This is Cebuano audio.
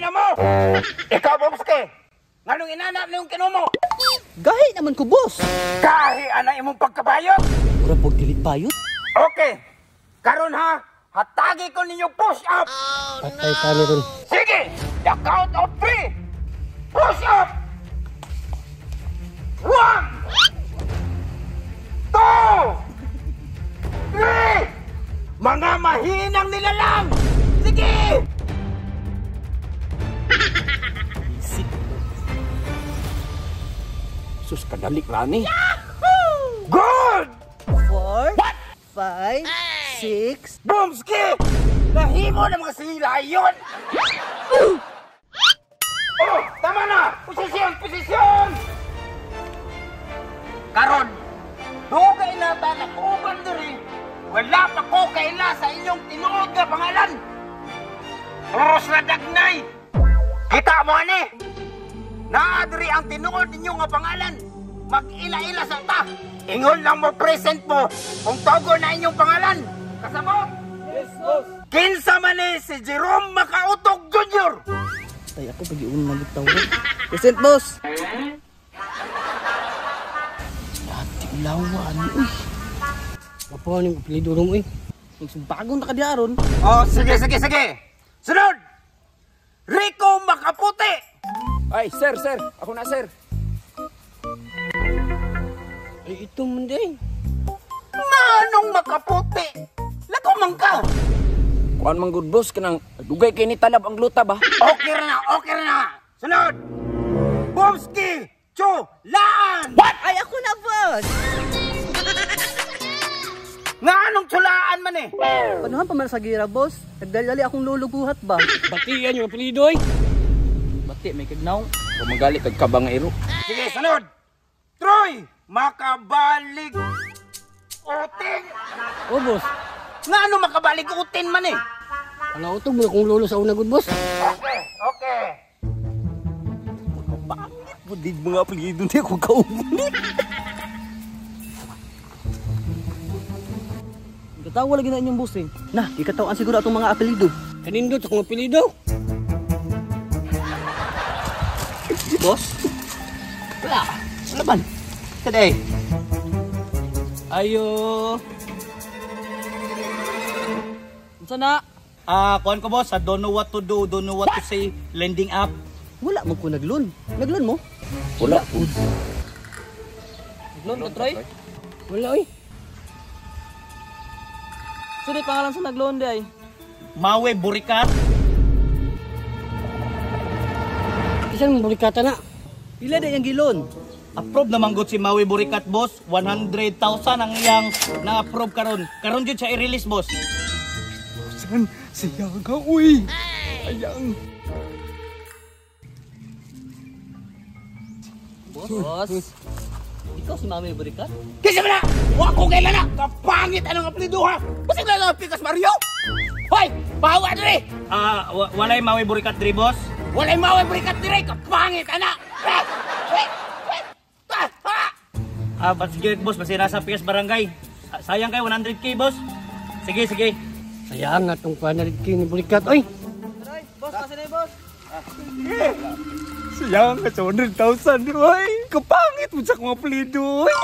na mo! Ikaw, Bobski! Nganong inana niyong kinumo? Gahi naman ko, boss. Gahi ana imong pagkabayot! Mura pag dili bayot. Okay! Karon ha, hatagi ko ninyo push up! Patay ka ni ron. Sige! The count of 3! Push up! 1! 2! 3! Mga mahinang nilalang! Sige! Sus, kadalik rani. Yahoo! Good! 4, 5, 6. Boomski! Nahimo na mga sila yun! Oh, tama na! Posisyon! Posisyon! Karon, dugay na ta nag-uban diri. Wala pa ko kaila sa inyong tinuod nga pangalan. Oros na dagnay! Kita mo ani! Naa diri ang tinuod ninyo nga pangalan. Mag-ila-ila sa ta. Ingon lang mo present mo kung togo na inyong pangalan. Kasabot? Yes, boss. Kinsa man ni si Jerome Makautog Jr. Tay ako pag iun magitaw. Present, boss. Ati ulawan, uy. Apo ning apelyido ron, uy. Bagong na kadiaron. Oh, sige, sige, sige. Sunod! Rico Makaputi! Ay, sir, sir. Ako na, sir. Ay, ito man din. Manong Makaputi? Lako man ka! Kuan man good boss kanang dugay kay ni talab ang luta ba? Okay na, okay na. Sunod! Boomski! Chu! Laan! What? Ay, ako na, boss! Nga anong tsulaan man eh? Panuhan pa man sa gira, boss? Nagdali-dali akong luluguhat ba? Bati yan yung apelyido, eh. Bati, may kagnaw. Pumagali kag kabang iro. Sige, sunod! Troy! Makabalig uting! Oh, boss. Nga ano makabalig utin man eh? Wala utog mo akong lolo sa una, good boss. Okay, okay. Pangit mo din mga apelyido niya kung kaubon. Katawa lagi na inyong boss eh. Na, ikatawaan siguro atong mga apelyido. Kanindot akong apelyido. Boss? Wala. Wala man. Today. Ayo. Unsa na? Kuan ko boss, I don't know what to do, don't know what to say, lending app. Wala man ko naglon. Naglon mo? Wala. Naglon ka, Troy? Wala, oy. Sino yung pangalan sa naglon di ay? Mawe Burikat. Isan mo burikata na. Pila di ang gilon? Approve na manggot si Mawe Burikat, boss. 100,000 ang iyang na-approve karon. Karon jud siya i-release, boss. San siya ka uy. Ayang. Boss? Boss? Ikaw si Mami Burikat? Kisa mo na! Wa ko kailan na! Kapangit anong apelyido ha! Basig na lang Pikas Mario! Hoy! Bawa diri! Walay Mawe Burikat diri, boss. Walay Mawe Burikat diri! Kapangit ana! Sige boss, basta nasa Pikas Barangay. Sayang kay 100K, boss. Sige, sige. Sayang nga itong 100K ni Burikat, oy. Troy, boss, kasi na boss. Sayang ka sa 100,000 oy. Kapangit mo sa akong apelyido oy.